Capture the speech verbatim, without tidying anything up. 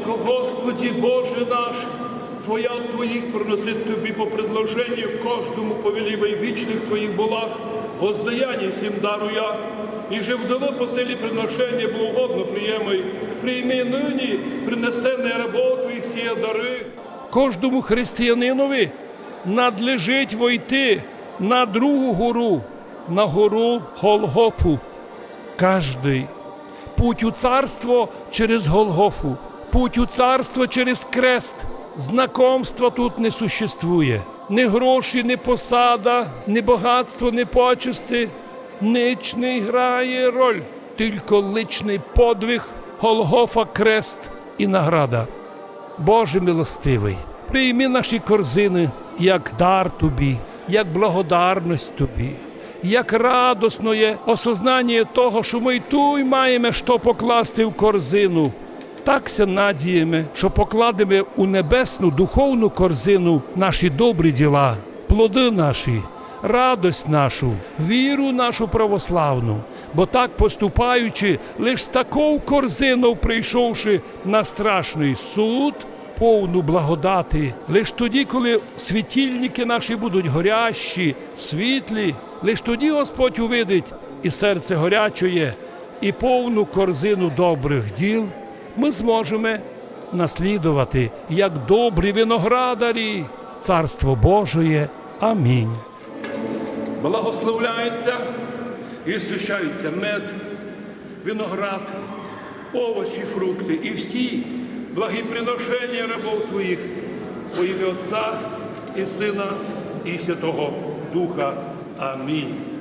Господи Боже наш, Твоя Твоїх приносить Тобі по предложенню кожному повелівай вічных Твоїх благ, воздаяння сим даруя, і же вдовы по силі приношення благогодно приємай, прийми нині принесене рабов Твоїх сія дары. Кожному християнинови надлежить войти на другу гору, на гору Голгофу. Каждый. Путь у царство через Голгофу, путь у царство через крест. Знакомства тут не существує. Ни гроші, ни посада, ни богатство, ни почести, нич не грає роль. Тілько личный подвиг, Голгофа, крест і награда. Боже милостивый, прийми наші корзины як дар Тобі, як благодарность Тобі, як радосноє осознаніє того, што мы й туй маєме што покласти в корзину. Так ся надієме, што покладеме у небесну духовну корзину наші добрі діла, плоды наші, радость нашу, віру нашу православну, бо так поступаючи, лиш з таков корзинов прийшовши на страшный суд, повну благодати, лиш тоді, коли світильники наші будуть горящі, світлі, лиш тоді Господь увидить і серце горячоє, і повну корзину добрых діл мы зможеме наслідовати, як добрі виноградарі, Царство Божоє. Амінь. Благословляється і освящається мед, виноград, овочі, фрукты і всі благі приношення рабов Твоїх во імя Отця і Сына і Святого Духа. Амінь.